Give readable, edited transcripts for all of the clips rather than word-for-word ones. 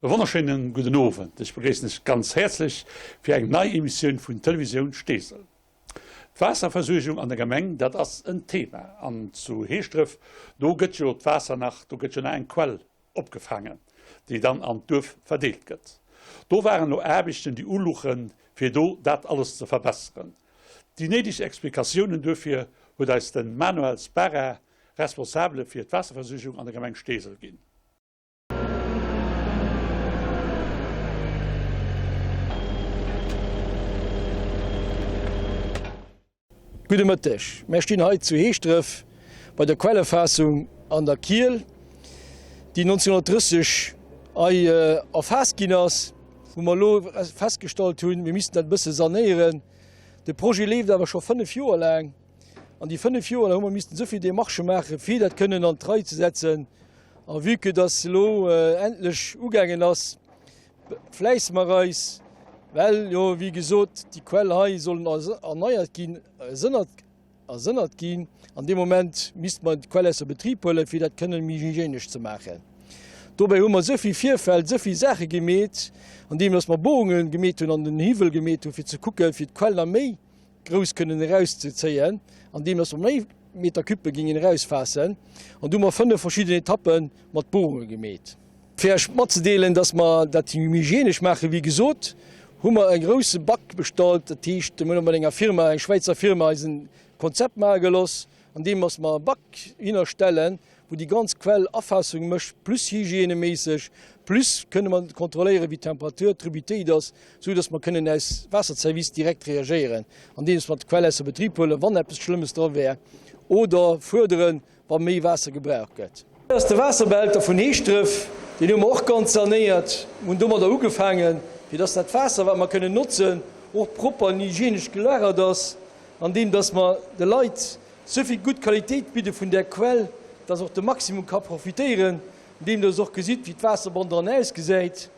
E wonnerschéinen gudden Owend. Ech begréissen Iech ganz häerzlech fir eng nei Emissioun vun Televisioun Steesel. D'Waasserversuergung an der Gemeng, dat ass en Thema. An zu Heeschdref, do gëtt jo d'Waasser nach, do gëtt jo nach eng Quell opgefaangen, déi dann an d'Duerf verdeelt gëtt. Do waren elo Aarbechten, déi uluchen, fir do dat alles ze verbesseren. Déi néideg Explikatiounen duerfir huet eis de Manuel Sbarra, Responsabele fir d'Waasserversuergung an der Gemeng Steesel, ginn. Gudde Mëtteg, mär stinn hei zu Heeschdref bei der Quellefaassung an der Kiel, déi 1930 hei erfaasst ginn ass, wou mer elo festgestallt hunn, mir missten dat e bësse sanéieren. De Projet leeft awer scho 5 Joer laang an déi 5 Joer hu mer missten esou vill Demarchë maachen, fir dat kënnen an d'Rei ze setzen. A vue que dass elo endlech ugaangen ass, fläisse mer eis, well jo wéi gesot déi Quell hei soll erneiert ginn, ersënnert ginn. An deem Moment misste mer d'Quell ausser Betrib huelen, fir dat kënnen méi hygienesch ze maachen. Dobäi hu mer esou vill Virfeld, esou vill Saache gemeet, andeem dass mer Bohrunge gemeet hunn an den Hiwwel gemeet hunn, fir ze kucken, fir d'Quell nach méi grouss kënnen erauszezéien, andeem dass mer méi Meter Cubë gingen erausfaassen. An du hu mer 5 verschidden Etappe mat Bohrunge gemeet. Fir Iech matzedeelen, dass mer dat méi hygienesch maachen, wéi gesot, hu mer e grousse Bac bestallt. Dat heescht, mir hu mat enger Firma, eng Schwäizer Firma, eis e Konzept maache geloss, andeem dass mer e Bac hinnerstellen, wou déi ganz Quell Afaassung mécht, plus hygieneméisseg, plus kënne mer kontrolléieren, wéi d'Temperatur, d'Turbidéit ass, esou dass mer kënnen aus Waasserservice direkt reagéieren, andeems mer d'Quell ausser Betrib huelen, wann eppes Schlëmmes dra wär, oder fuerderen, wa méi Waasser gebraucht gëtt. Dat ass de Waasserbehälter vun Heeschdref, deen hu mer och ganz sanéiert. Mer hunn domadder ugefaangen, fir dass dat Waasser, wat mer kënnen notzen, och propper an hygienesch gelagert ass, andeem dass mer de Leit Souvill gutt Qualitéit bidde vun där Quell, dass och de Maximum ka profitéieren, andeem dass och gesitt, wéi d'Waasserbonn dran ausgesäit.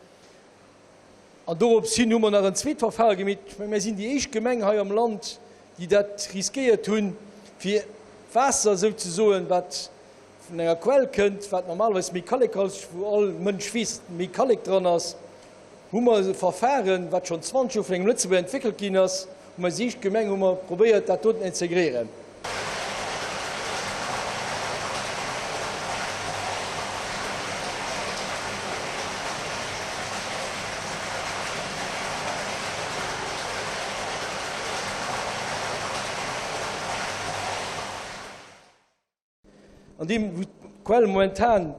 An dorops hin hu mer nach en zweet Verfahre gemeet. Ech meng, mir sinn déi éischt Gemeng hei am Land, déi dat riskéiert hunn, fir Waasser souzesoen, wat vun enger Quell kënnt, wat normalerweis méi kallekhalteg, wou all Mënsch weess, datt méi Kallek dran ass, hu mer e Verfahren, wat schonn 20 Joer vun engem Lëtzebuerger entwéckelt ginn ass, hu mer als éischt Gemeng hu mer probéiert, dat doten integréieren. An deem wou d'Quell momentan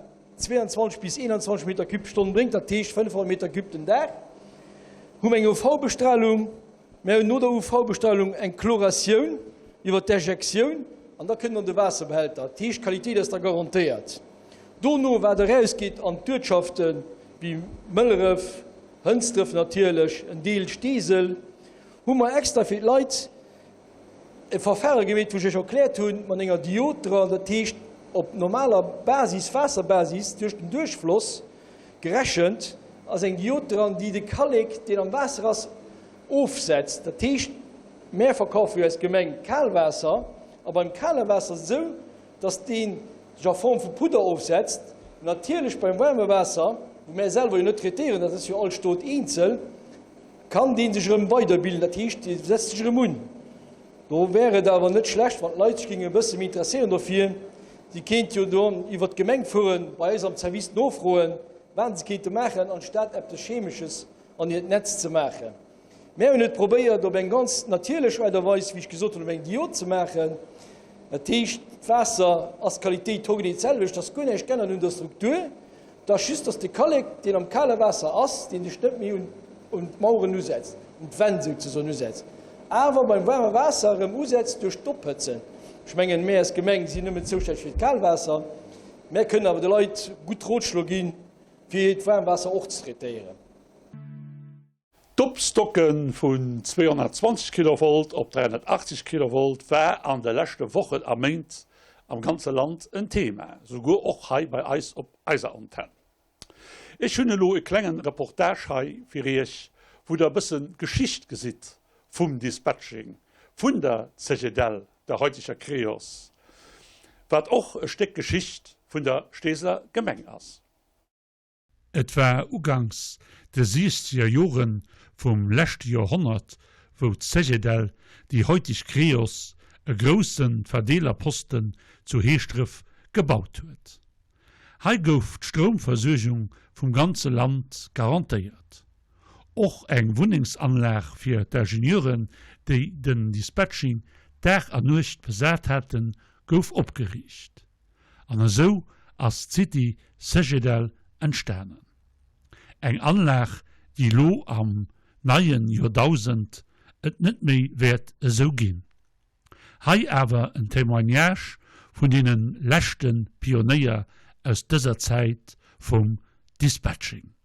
22 bis 21 Meter cube d'Stonn bréngt, dat heescht 500 Meter cube den Dag, hu mer eng UV-Bestralung. Mer hunn no der UV-Bestralung eng Chloratioun iwwer d'Ejektioun an da kënnt an de Waasserbehälter. Dat heescht, d'Qualitéit ass da garantéiert. Dono, wat erausgeet an d'Uertschafte wéi Mëlleref, Hënsdref natierlech, en Deel Steesel, hu mer extra fir d'Leit, E Verfahre gemeet, wou ech Iech erkläert hunn, mat enger Diod dran, dat heescht op normaler Basis, Waasserbasis, duerch den Duerchfloss gerechent, ass eng Diod dran, déi de Kallek, deen am Waasser ass, ofsetzt. Dat heescht, mär verkaufe jo als Gemeng Kalwaasser, a beim kale Waasser ass et esou, dass dee sech a Form vu Pudder ofsetzt. Natierlech beim waarme Waasser, wou mär selwer jo net traitéieren, dat ass jo all Stot eenzel, Kann dee sech erëm weiderbilden, dat heescht, dee setzt sech erëm un. Do wär et awer net schlecht, wann d'Leit sech géingen e bësse méi interesséieren dofir. Si kéinte jo dann iwwert d'Gemeng fueren, bei eis am Service nofroen, wat se kéinte maachen, anstatt eppes Chemesches an hiert Netz ze maachen. Mär hunn et probéiert, op eng ganz natierlech Aart a Weis, wéi ech gesot hunn, op eng Diod ze maachen. Dat heescht, d'Waasser ass d'Qualitéit hogenee d'selwecht, ass guer näischt g'ännert un der Struktur. Et ass just, dass de Kallek, deen am kale Waasser ass, deen sech net méi un d'Maueren usetzt, un d'Wänn souzesoen usetzt, awer beim waarme Waasser erëm usetzt duerch d'Ophëtzen. Ech mengen, mir als Gemeng sinn nëmmen zoustänneg fir d'Kalwaasser. Mär kënnen awer de Leit gutt Rotschlo ginn, fir hiert Waarmwaasser och ze traitéieren. D'Opstocke vun 220 Kilovolt op 380 Kilovolt war an de leschte Wochen a Méint am ganze Land en Thema, souguer och hei bei eis op eiser Antenn. Ech hunn elo e klengen Reportage hei fir iech, wou der e bëssen d'Geschicht gesitt vum Dispatching vun der Cegedel, der heuteger Creos, wat och e Stéck Geschicht vun der Steeseler Gemeng ass. Et war uganks de siechzeger Jore vum leschte Joerhonnert, wou d'Cegedel, déi heutig Creos, e grousse Verdeelerposten zu Heeschdref gebaut huet. Hei gouf d'Stroumversuergung vum ganze Land garantéiert. Och eng Wunnengsanlag fir d'Ingenieuren, déi den Dispatching Dag a Nuecht besat haten, gouf opgeriicht. An esou ass d'City Cegedel entstanen. Eng Anlag, déi lo am neien Joerdausend et net méi wäert esou ginn. Hei awer en Témoignage vun deene leschte Pionéier aus dëser Zäit vum Dispatching.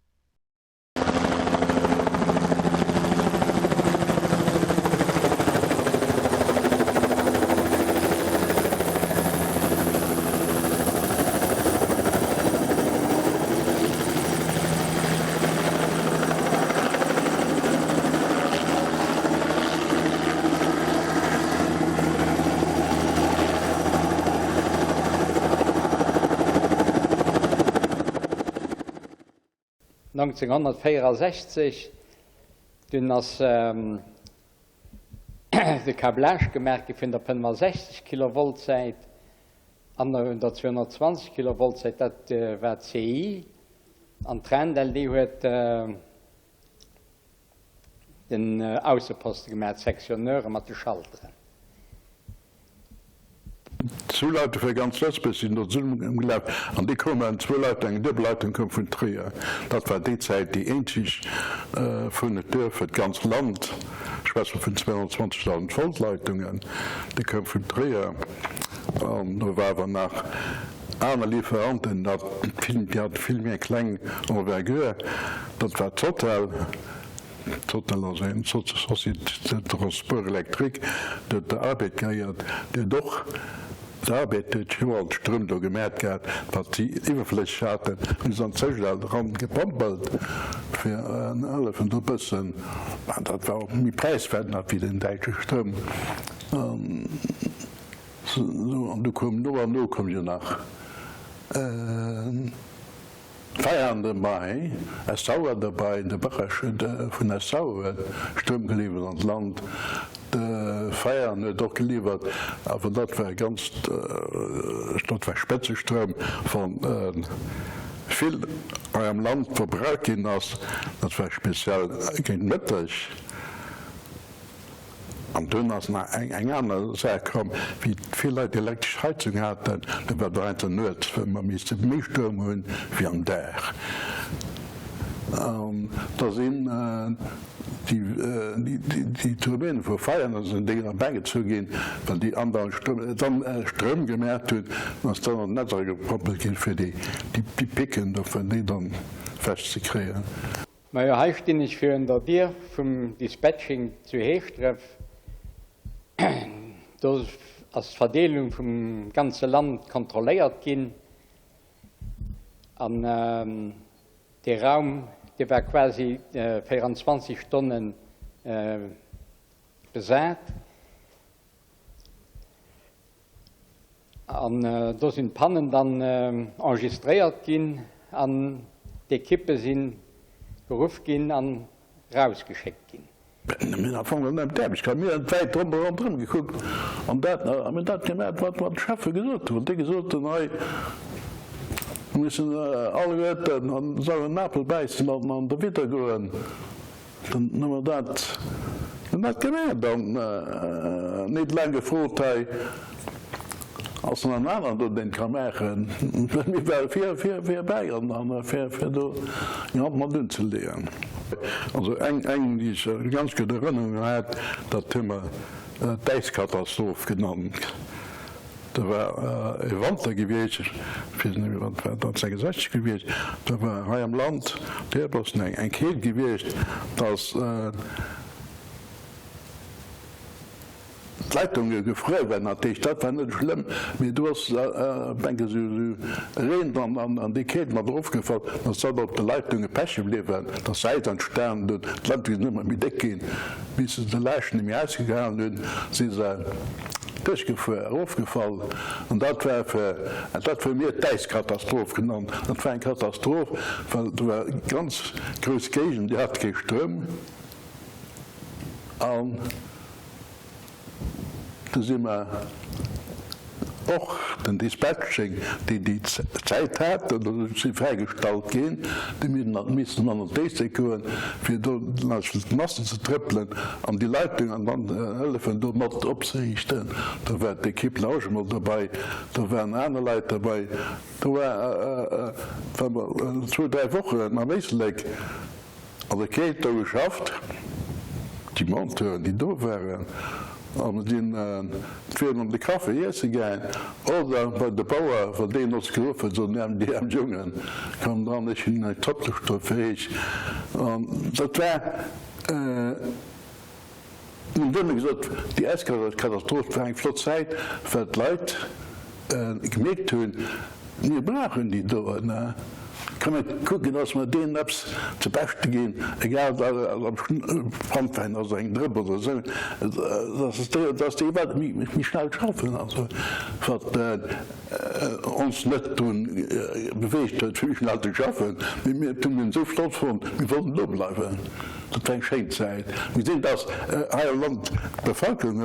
1964, dunn ass de Câblage gemaach gi vun der 65 Kilovolt Säit an un der 220 Kilovolt Säit, dat war d'CI an d'Rendel déi huet den Ausseposte gemaach, d'Sectionneure mat de Schalteren. Zwou Leiter fir ganz Lëtzebuerg sinn do zesummen gelaf an déi koumen, zwou Leiter, eng duebel Leitung koum vun Tréier. Dat war déi Zäit déi eenzeg vun et Duerf fir d'ganzt Land, ech schwätze vun 220.000 Volt Leitungen, déi koum vun Tréier. An do war awer nach aner Lieferanten, dat vill, déi hate vill méi eng kleng Envergure, dat war d'Total. Total ass eng Société de transport électrique, déi huet der Arbed gehéiert, déi huet och, d'Arbed huet jo all Stroum do gemat gehat, wat si iwwerflësseg haten, hunn se an d'Cegedel eran gepompelt, fir en hëllefen do bëssen, mä dat war och méi präiswäert nach wéi den däitsche Stroum. An du koum no an no koum jo nach. D'Feiern derbei, S-Sauer derbei, de Bëchesch vun S-Sauer huet Stroum geliwwert an d'Land, de Feiern huet och geliwwert, awer dat war ganz, dat war Spëtzestroum, wann vill hei am Land verbraucht ginn ass, dat war speziell géint Mëtteg. An dunn ass nach eng aner Saach komm, wéi vill Leit elektresch Heizung haten, do war et einfach nuets, well mer misste méi Stroum hunn wéi am Dag. An da sinn déi Turbine vu Veianen, da sinn déi erbäigezu ginn, well déi andauernd Stroum, Stroum gemaacht hunn, an ass dann an d'Netz eragepompelt ginn, fir déi Picken do vun déi dann ewechzekréien. Majo, hei stinn ech virun der Dier vum Dispatching zu Heeschdref. Do ass d'Verdeelung vum ganze Land kontrolléiert ginn. An dee Raum, dee war quasi 24 Stonne besat. An do sinn d'Pannen dann enregistréiert ginn an d'Ekippe si geruff ginn an rausgeschéckt ginn. Mir hunn am Fong net d'Aarbecht gehat, mir hunn wäit ronderëm gekuckt an dat a mir hunn dat gemaach, wat wat d'Cheffe gesot hunn. Wann déi gesot hunn, hei mir mussen alleguerten an den sauren Apel bäissen an an derwidder goen, Dann hu mer dat, hunn dat gemaach an nit laang gefrot, hei ass nach en aneren do, deen et ka maachen. Well mir ware vir, vir, vir bäi an an fir, fir do eng Hand mat unzeleeën. Also eng, eng, déi ech ganz gutt Erënnerung hat, dat hu mer d'Äiskatastroph genannt. Do war e Wanter gewiescht, ech weess net méi, wat war dat, 66 gewiescht, do war hei am Land derboossen eng Keelt gewiescht, datt d'Leitunge gefruer waren. Dat heescht, dat war net schlëmm, mee do ass enke sou Reen an déi Keelt mat erofgefall, datt dat op de Leitunge peche bliwwen, datt Äis entstanen hunn, d'Leitunge sinn ëmmer méi déck ginn, bis se de Laascht net méi ausgehalen hunn, si se. Duerchgefuer, erofgefall. An dat war fir, dat hu mir d'Äiskatastroph genannt. Dat war eng Katastroph, well do war ganz grouss Géigend, déi hat kee Stroum. An Du si mer och den Dispatching, déi déi Zäit haten, do si fräigestallt ginn, déi missten an d'Éislek goen, fir do d'Massen ze trëppelen an déi Leitung an dann hëllefen do mat opzeriichten. Do war d'Equipe Lausch emol dobei, do waren aner Leit dobei. Do war, war mer zwou, dräi Wochen am Éislek. An der Kéilt do geschafft, déi Monteuren, déi do waren, a mer sinn entweder an de Café iesse gaang oder bei de Bauer, wann deen ons geruff huet, sot en, Déi aarm Jongen, kommt eran, ech hunn eng Zopp gestopp fir iech. An dat war. Mir hunn duerno gesot, déi Äiskatastroph war eng flott Zäit, well d'Leit gemierkt hunn, mir brauchen déi doen, komm mir kucken, datt mer deenen eppes ze beschte ginn, egal ob Brandwäin ass oder eng Drëpp oder esou, datt déi Leit méi schnell schaffen. Also wat ons net drun beweegt huet, fir méi schnell ze schaffen, mee mir hunn en esou flott fonnt, mir wollten do bleiwen. Dat war eng schéin Zäit. Mir gesinn, dass hei am Land d'Bevölkerung,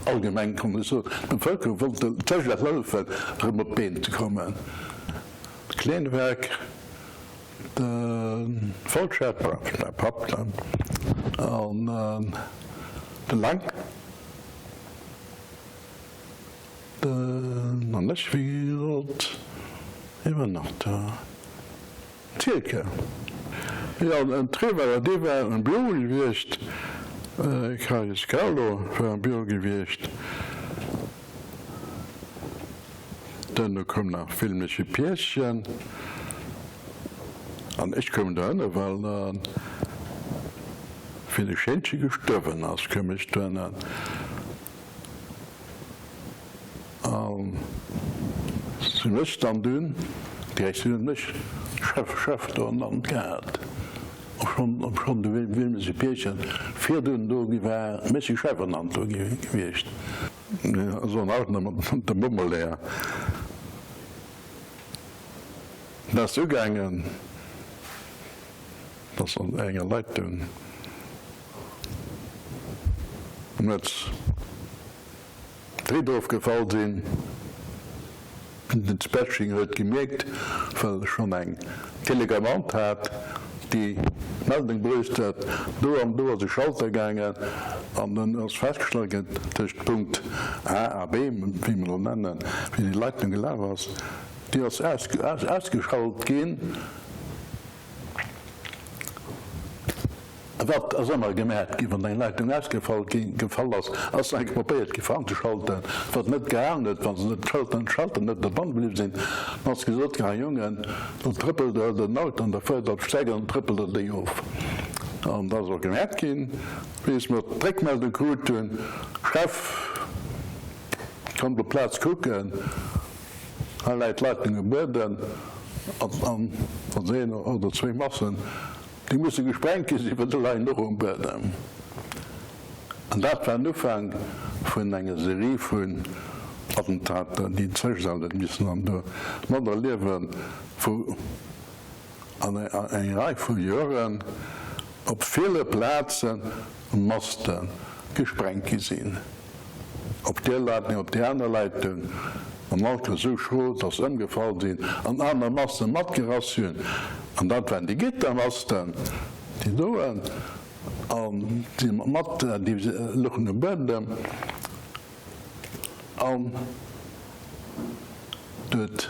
allgemeng kann ech soen, d'Bevölkerung wollt der Tëschler hëllefen, erëm op d'Been ze kommen. D'Kleenwerk, de Vollschäpper, mäi Papp, an de Lang, den an ech, wéi gesot, iwwer nach do. D'Tierke, jo, en Treverer, dee war am Büro gewiescht, Karius Carlo war am Büro gewiescht, duerno koum nach Wilmeche Pierchen an ech koum dohinner, well wéi de Schéinche gestuerwen ass, koum ech dohinner. An se hunn mech dann dunn, d'Direktioun huet mech Chef, Chef do ernannt gehat, obschonn, obschonn de Wilmes Pierchen virdrun do gi war, mech si Chef ernannt do gi gewiescht. Mir soen haut nach mat dem Bommeleeër. Dat ass ugaangen, dass an enger Leitung nuets, D'Ridd ofgefall sinn. Den Dispatching huet gemierkt, well e schonn eng Telecommande hat, déi d'Meldung bruecht huet, do an do ass e Schalter gaangen an dann ass festgestallt ginn, tëscht Punkt A a B, wéi mer elo nennen, wéi déi Leitung gelaf ass, déi ass ausgeschalt ginn. Wat ass ëmmer gemat ginn, wann eng Leitung ausgefall ginn, gefall ass, ass eng probéiert gi fir anzeschalten, wat net gehalen huet, wa se net d'Schalter, d'Schalter net derbann bliww sinn, dann ass gesot ginn, hei Jongen, do trëppelt der den Auto an da fuert der op d'Streck an dann trëppelt der déi of. An dat ass och gemat ginn, bis mer d'Réckmeldung krut hunn, Chef, kommt op d'Plaz kucken, hei läit d'Leitung um Buedem an da sinn een oder zwéi Massen. Déi musse gesprengt gi sinn, well do leien och um Buedem. An dat war den Ufank vun enger Serie vun Attentater, déi d'Zéchsal huet missen an do materliewen, wou an eng Rei vu Joren op ville Plaze Maste gesprengt gi sinn. Op där Leitung, op déi aner Leitung, an alt esou schro, dass se ëmgefall sinn an aner Masten matgerass hunn. An dat waren déi Gittermasten, déi doen, an déi mat, déi louchen um Buedem. An do huet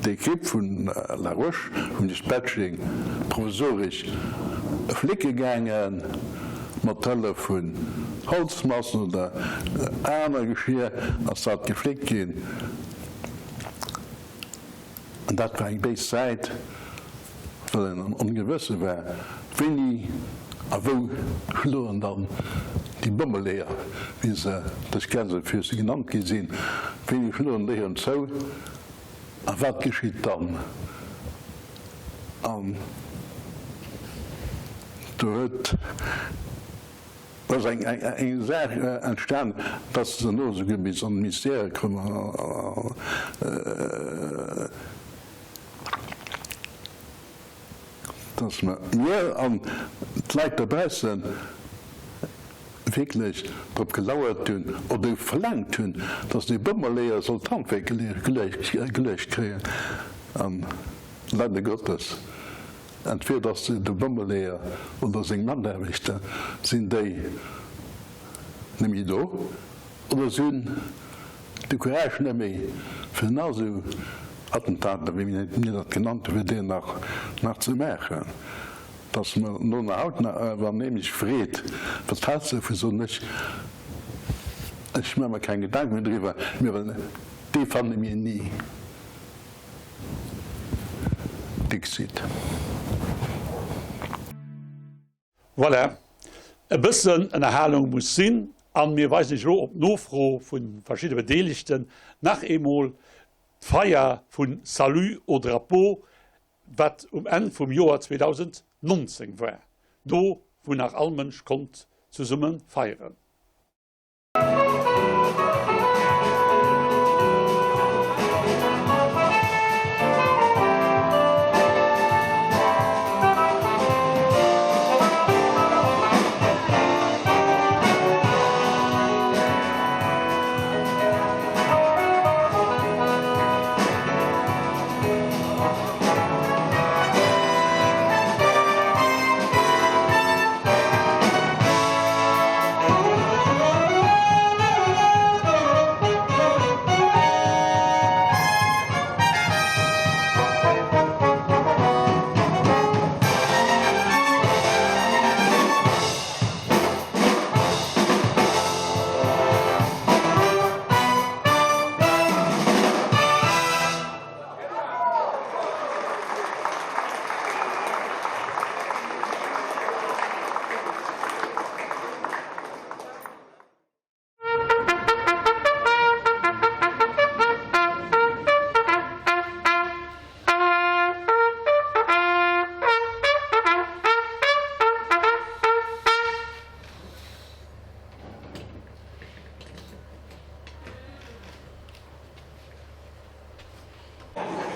d'Ekipp vun Laroche, vum Dispatching, provisoresch flécke gaangen, mat Hëllef vun Holzmassen oder aner Geschir ass dat gefléckt ginn. An dat war eng béis Zäit, well een am Ongewësse war, wéini a wou schloen dann déi Bommeleeër, wéi se dës Gänsefüße genannt gi sinn, wéini schloen déi erëm zou a wat geschitt dann? An do huet. Do ass eng Saach entstan, dass se elo esouguer bis an de Ministère komm dass mer, mir an d'Leit dobausse wierklech drop gelauert hunn oder verlaangt hunn, dass dee Bommeleeër soll d'Handwierk geluecht kréien. An leider Gottes, entweder ass de Bommeleeër oder seng Mataarbechter sinn déi net méi do oder se hunn de Courage net méi fir nach esou Attentater, wéi mir dat genannt hunn, fir déi nach ze maachen. Dass mer no nach haut nach, wann ee mech freet, wat hälts de dovun, soen ech, ech maache mer keng Gedanken méi driwwer, mee well dee fanne mir ni. Dixit. Voilà, e bëssen Ënnerhalung muss sinn an mir weisen Iech elo op Nofro vu verschidde Bedeelegten nach eemol d'Feier vu Salut au drapeau, wat um Enn vum Joer 2019 war, do wou nach all Mënsch konnt zesumme feieren.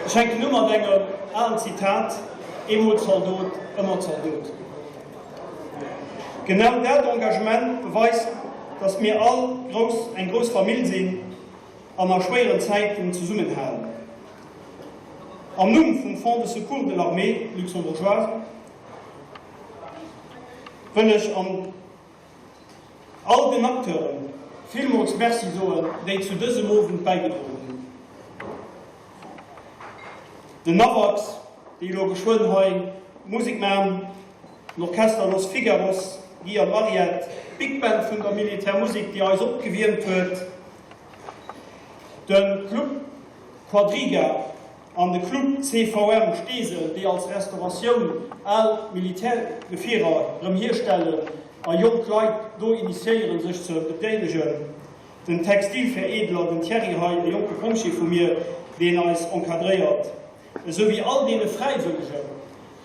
Ech hänken u mat engem alen Zitat, Eemol Zaldot, ëmmer Zaldot. Genau dat Engagement beweist, datt mir all grouss eng grouss Famill sinn an a schwéieren Zäiten zesummenhalen. Am Numm vum Fonds de secours de l'armée luxembourgeoise wëll ech an all den Acteure villmools Merci soen, déi zu dësem Owend bäigedroen hunn. Den AWACS, déi elo geschwënn hei Musek man, den Orchester Los Figaros, Guy an Mariette, d'Big Band vun der Militärmusek, déi eis opgewiermt huet, de Club Quadriga, An de Club CVM Steesel, déi als Restauratioun al Militärgefierer rëm hierstellen a jonk Leit do initiéieren sech ze bedeelegen. Den Textilveredeler, den Thierry hei, e jonke Pompjee vu mir, deen eis encadréiert, esou wéi all deene Fräiwëllegen,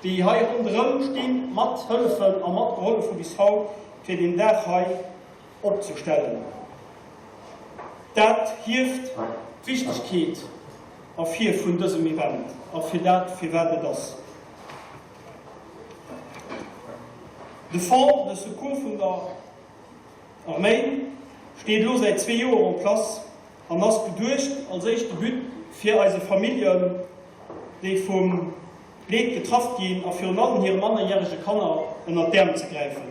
déi hei ronderëm stinn, mat hëllefen a mat gehollef hu bis haut, fir deen Dag hei opzestellen. Dat hieft d'Wichtegkeet ervir vun dësem Event a fir dat, firwat et ass. De Fonds de secours vun der Arméi steet elo säit zwee Joer en place an ass geduecht als éischte But fir eise Familljen, déi vum Leed getraff ginn a virun allem hire mannerjärege Kanner ënnert d'Äerm ze gräifen.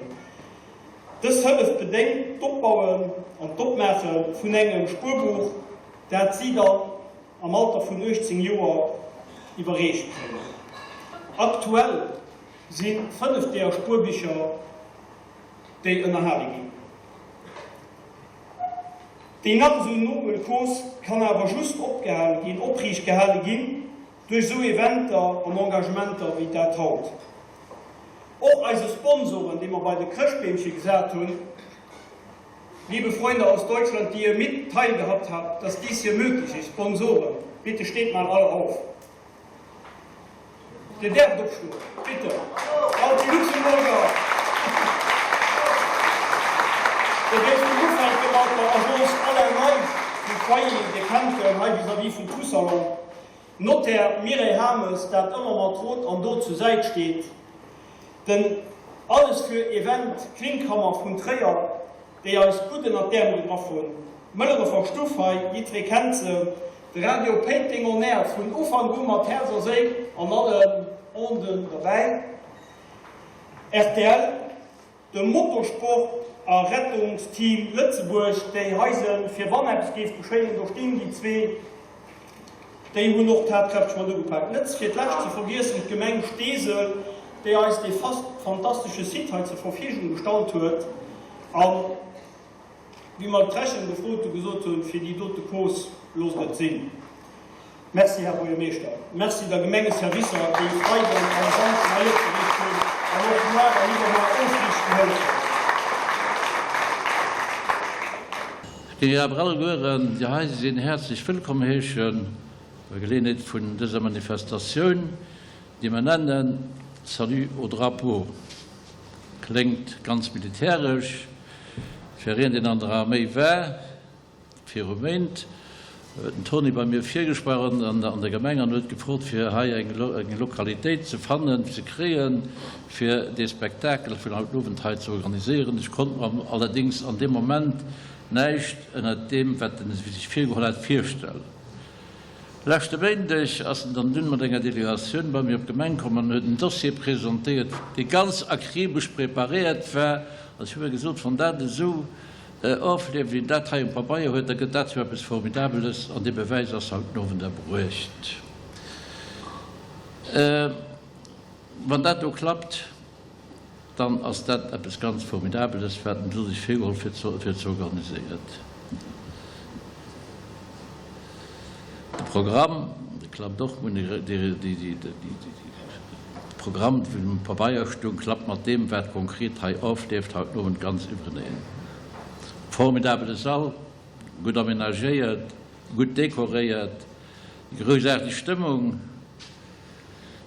Dës Hëllef bedéngt d'Opbauen an d'Opmaache vun engem Spuerbuch, dat si dann am Alter vun 18 Joer iwwerreecht kréien. Aktuell si 5 deeër Spuerbicher, déi ënnerhale ginn. Déi nach esou nobel Cause kann awer just opgehale ginn, opriicht gehale ginn, duerch esou Eventer an Engagementer wéi dat haut. Och eise Sponsoren, déi mer bei de Chrëschtbeemche gesat hunn, liebe Freunde aus Deutschland, die ihr mit teilgehabt habt, dass dies hier möglich ist, Sponsoren, bitte steht mal alle auf. Dir däerft opstoen, bitte, all déi Luxemburger. Da géif ech ufänke mat der Agence Alain Meisch vum Foyer, Dir kennt en, hei vis-à-vis vum Poussalon. Notaire Mireille Hames, dat ëmmer mat Rot an Dot zur Säit steet. Den Alles für Event Klinkhammer vun Tréier, déi eis gutt ënnert d'Äerm gegraff hunn. D'Mëllerefer Stuff hei, jiddweree kennt se. De Radio Péiteng on Air, vun Ufank u mat Häerz a Séil an allen Onden derbäi. Rtl. De Motorsport a Rettungsteam Lëtzebuerg, déi hei sënn, fir wann eppes géif geschéien, do stinn déi zwee, déi hunn och tatkräfteg mat ugepaakt. Net fir d'lescht ze vergiessen d'Gemeng Steesel, déi eis dee fantastesche Site hei zur Verfügung gestallt huet an, wéi mer d'Rechnung gefrot hu gesot hunn, fir déi dote Cause loosst et sinn. Merci, Här Buergermeeschter. Merci der Gemengeservicer, déi Freiden an Samschden hei opgeriicht hunn an och muar an iwwermuar ofriichten hëllefen. Ech géing awer allegueren, déi hei sinn, häerzlech wëllkomm heeschen bei Geleeënheet vun dëser Manifestatioun, déi mer nennen Salut au drapeau. Kléngt ganz militäresch fir een, deen an der Arméi war. Viru Méint huet den Toni bei mir virgesprach an der Gemeng an huet gefrot, fir hei eng Lokalitéit ze fannen, ze kréien, fir dee Spektakel vun haut Owend hei ze organiséieren. Ech konnt mer allerdéngs an deem Moment näischt ënnert deem, wat en sech virgeholl hat, virstellen. Leschte Méindeg ass en dann dunn mat enger Delegatioun bei mir op d'Gemeng komm an huet en Dossier presentéiert, dee ganz akribesch preparéiert war. An ech hu mir gesot, wann dat esou ofleeft, wéi en dat hei um Pabeier huet, da gëtt dat jo eppes Formidabeles. An dee Bewäis ass haut den Owend erbruecht. Wann dat do klappt, Dann ass dat eppes ganz Formidabeles, wat en do sech virgeholl fir ze organiséiert. De Programm, dee klappt och, de Programm, wéi en um Pabeier stoung, klappt mat deem, wat konkret hei ofleeft haut den Owend, ganz iwwereneen. Formidabele Sall, gutt amenagéiert, gutt dekoréiert, groussaarteg Stëmmung.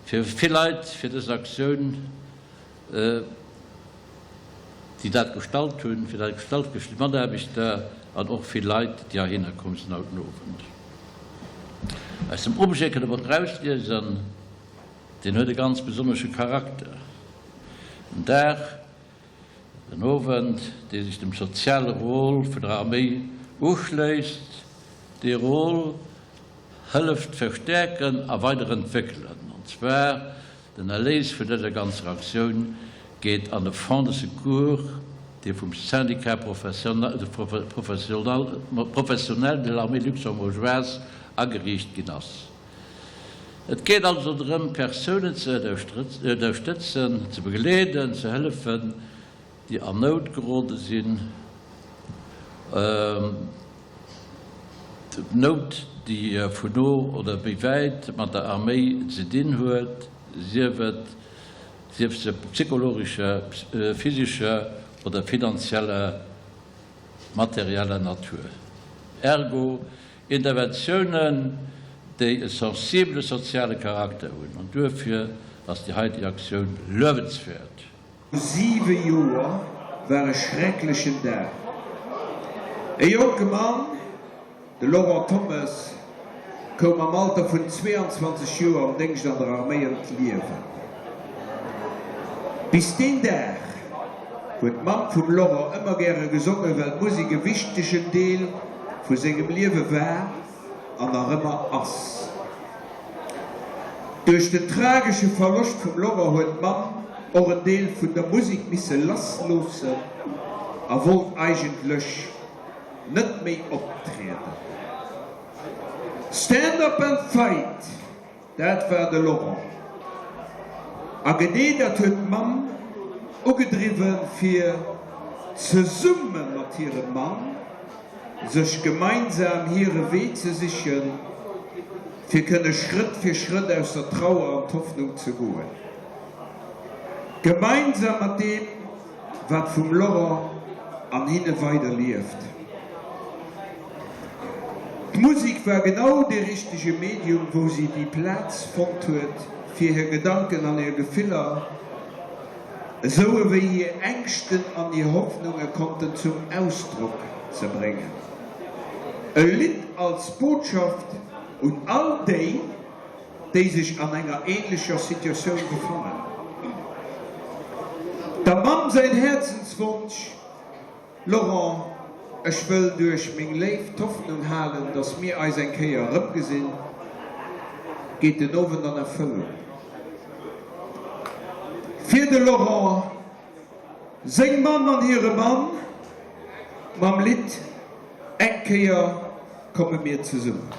Fir vill Leit, fir dës Aktioun, déi dat gestallt hunn, fir dat gestallt gëscht, déi Mataarbechter an och vill Leit, déi heihinner komm sinn haut den Owend. Aus dem Objet kënne mer erausliesen, deen huet e ganz besonnesche Charakter. En Dag, den Owend, dee sech dem soziale Rôle vun der Arméi uschléisst, dee Rôle, hëlleft verstäerken a weiderentwéckelen, an zwar den Erléis vun dëser ganzer Aktioun geet an e Fonds de secours, dee vum Syndicat professionnel de l'armée luxembourgeoise ageriicht ginn ass. Et geet also drëm, Persounen ze ënnerstëtzen, ze begleeden, ze hëllefen, déi an Nout gerode sinn, Nout, déi vun no oder méi wäit mat der Arméi ze dinn huet, sief et, sief se psychologescher, physescher oder finanzieller, materieller Natur. Ergo Interventiounen, déi e sensibele soziale Charakter hunn. An duerfir ass déi heiteg Aktioun luewenswäert. 7 Joer war e schrecklechen Dag. E jonke Mann, de Laurent Thommes, koum am Alter vun 22 Joer am Déngscht an der Arméi ëm d'Liewen. Bis deen Dag huet d'Mamm vum Laurent ëmmer gäre gesongen, well d'Musek e wichtegen Deel vu sengem Liewe war. An nach ëmmer ass. Duerch den tragesche Verloscht vum Laurent huet d'Mamm och en Deel vun der Musek misse lassloossen a wollt eigentlech net méi optrieden. Stand up and fight! Dat war de Laurent. A genee dat huet d'Mamm ugedriwwen, fir zesumme mat hirem Mann sech gemeinsam hire Wee ze sichen, fir kënne Schrëtt fir Schrëtt aus der Trauer an d'Hoffnung ze goen. Gemeinsam mat deem, wat vum Laurent an hinne weider lieft. D'Musek war genau dee richtege Medium, wou si déi Plaz fonnt huet, fir hir Gedanken an hir Gefiller. Esou ewéi hir Ängschten an hir Hoffnunge konnten zum Ausdrock ze bréngen. E Lidd als Botschaft un all déi, déi sech an enger ähnlecher Situatioun befannen. Der Mamm säin Häerzenswonsch, Laurent, ech wëll duerch meng Léift d'Hoffnung halen, dass mir eis eng Kéier erëmgesinn, geet den Owend an Erfëllung. Fir de Laurent, seng Mamm an hire Mann mam Lidd Eng Kéier komme mir zesummen.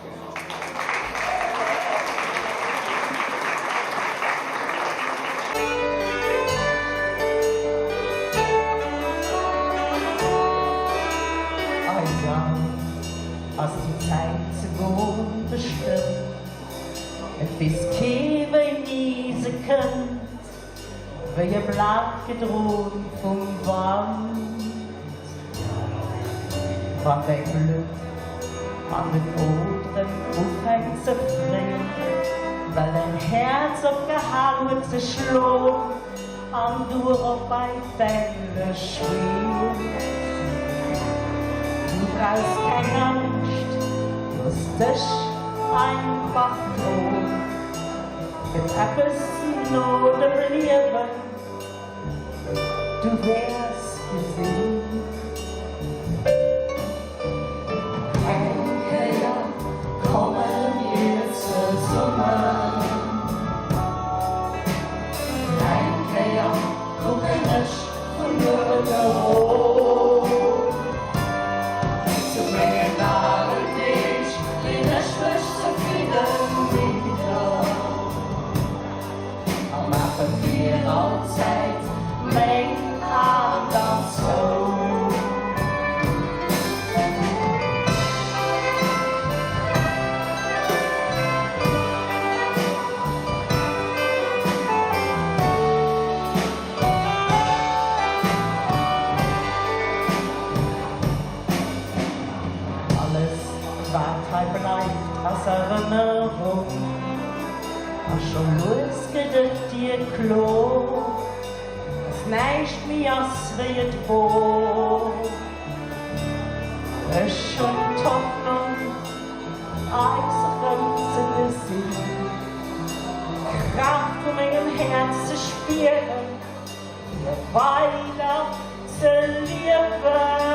Eis all ass déi Zäit ze goen bestëmmt, et weess kee wéini se kënnt. Wéi e Blat gedroen vum Wand. Wann däi Blutt an den Oderen ufänkt ze fréien, well däin Häerz opgehal huet ze schloen an du erop bei d'Engele schwiefs. Du brauchs keng Angscht, looss dech einfach droen. Gëtt eppes no dem Liewen, du wäers gesinn. Eng Kéier komme mir zesummen, eng Kéier kucken ech vun uewen erof. Zu mengen alen Deeg leen ech mech zefridden nidder a maache fir all Zäit meng Aen dann zou. Alles wat hei bleift ass Erënnerung a scho lues gëtt et dir kloer, dass näischt méi ass wéi et wor. Ech hunn d'Hoffnung eis erëm ze gesinn, d'Kraaft vu mengem Häerz ze spieren. Fir weider ze liewen.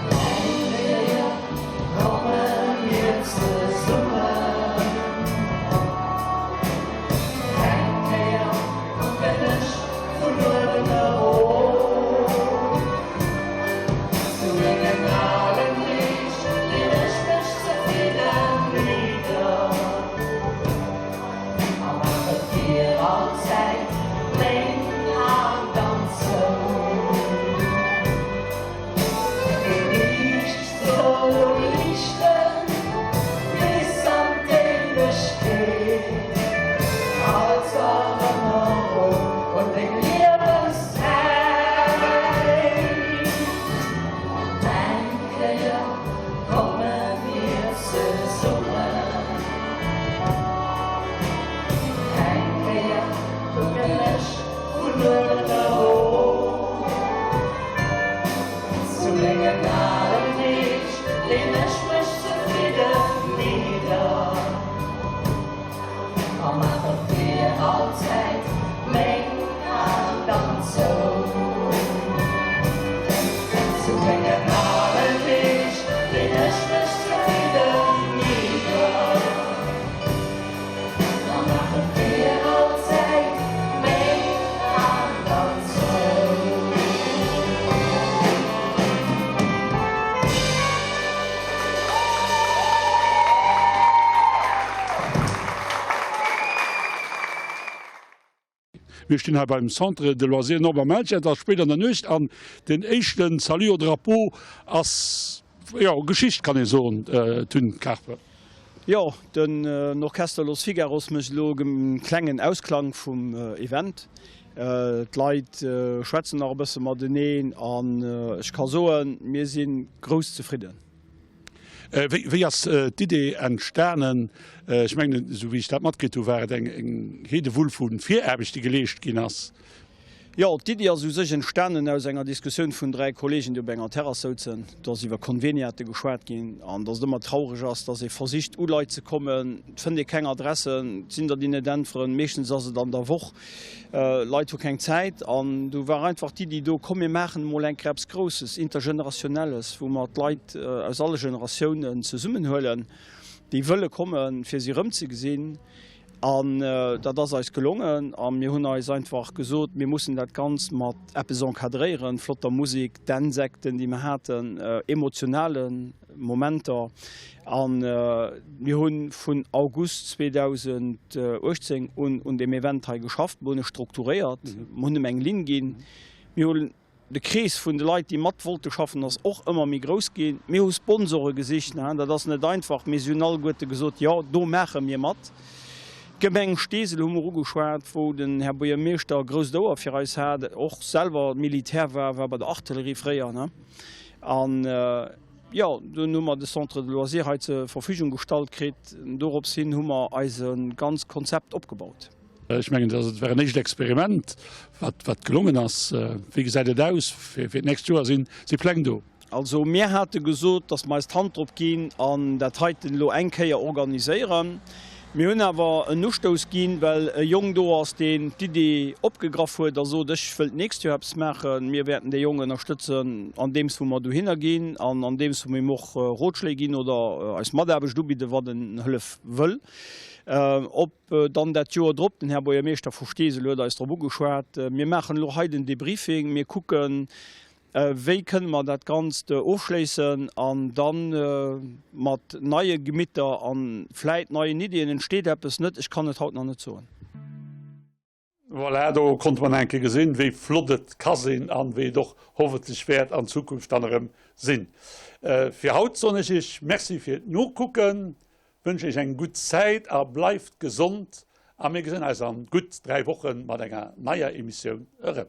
Eng Kéier komme mir zesummen, eng Kéier kucken ech vun uewen erof. Zu mengen alen Deeg leen ech mech zefridden nidder. A maache fir all Zäit meng Aen dann zou. D'Liicht soll liichten bis an d'Éiwegkeet, als Erënnerung un deng Liewenszäit. An eng Kéier komme mir zesummen. Eng Kéier kucken ech vun uewen erof. Zu mengen alen Deeg leen ech mech zefridden nidder a maache fir all Zäit meng Aen dann zou. Zu mengen alen Deeg leen ech mech zefridden nidder a maache fir all Zäit meng Aen dann zou. Mir stinn hei beim Centre de Loisirs Norbert Melcher. Et ass spéit an der Nuecht an den éischte Salut au drapeau ass, jo, Geschicht kann ee soen, Tun Karpe. Jo, den Orchester Los Figaros mécht elo e klengen Ausklang vum Event. D'Leit schwätzen nach e bësse mateneen an ech ka soen, mir si grouss zefridden. Wéi ass d'Idee entstanen? Ech mengen, esou wéi ech dat matkritt hu, war et eng Heedewull vu Viraarbecht, déi geleescht ginn ass. Jo, d'Iddi ass u sech entstanen aus enger Diskussioun vun 3 Kollegen, déi op enger Terrass souzen. Do ass iwwer Conveniate geschwat ginn an dass et ëmmer traureg ass, dass ee versicht u Leit ze kommen, et fënnt ee keng Adressen, et sinn der, déi net äntweren, meeschtens ass et an der Woch, Leit hu keng Zäit. An du war einfach d'Iddi do, komm mir maachen emol eng Kéier eppes Grousses, Intergenerationelles, wou mer d'Leit aus alle Generatiounen zesummenhuelen, déi wëlle kommen, fir si erëmzegesinn. An dat ass eis gelongen a mir hunn eis einfach gesot, mir mussen dat Ganzt mat eppes encadréieren, flotter Musek, d'Insekten, déi mer haten, emotionale Momenter. A mir hu vun August 2018 un un deem Event hei geschafft. Mir hunn e strukturéiert, mir hunn em eng Linn ginn. Mir hunn De Krees vun de Leit, déi mat wollte schaffen, ass och ëmmer méi grouss ginn. Mir hu Sponsore gesicht, dat ass net einfach, mee si hunn alleguerte gesot, jo, do maache mir mat. D'Gemeng Steesel hu mer ugeschwat, wou den Här Buergermeeschter e grousst Ouer fir eis hat, och selwer Militär war, war bei der Artillerie fréier. An, jo, dunn hu mer de Centre de loisirs hei zur Verfügung gestallt kritt. Dorops hin hu mer eise ganz Konzept opgebaut. Ech mengen, dat war en éischt Experiment, wat gelongen ass. Wéi gesäit et aus fir d'nächst Joer? Si Pläng do? Also mir hate gesot, datt mer eis d'Hand drop ginn an dat heiten elo eng Kéier organiséieren. Mir hunn awer en Ustouss ginn, well e Jong do ass, deen d'Iddi opgegraff huet a sot, ech wëll d'nächst Joer eppes maachen. Mir wäerten dee Jong ënnerstëtzen andeems wou mer dohinner ginn an andeems wou mir him och Rotschléi ginn oder eis Mataarbecht ubidden, wann en Hëllef wëll. Ob Dann dat Joer drop, den Här Buergermeeschter vu Steesel huet eis drop ugeschwat, mir maachen elo hei den Debriefing, mir kucken, wéi kënne mer dat Ganzt ofschléissen an da mat neie Gemitter a vläit neien Iddien entsteet eppes net. Ech kann et haut nach net soen. Voilà, do konnte mer nach eng Kéier gesinn, wéi flott et ka sinn an wéi et och hoffentlech wäert an Zukunft dann erëm sinn. Fir haut soen ech Iech Merci fir d'Nokucken, wënschen Iech eng gutt Zäit a bleift gesond a mir gesinn eis an gutt 3 Wochen mat enger neier Emissioun erëm.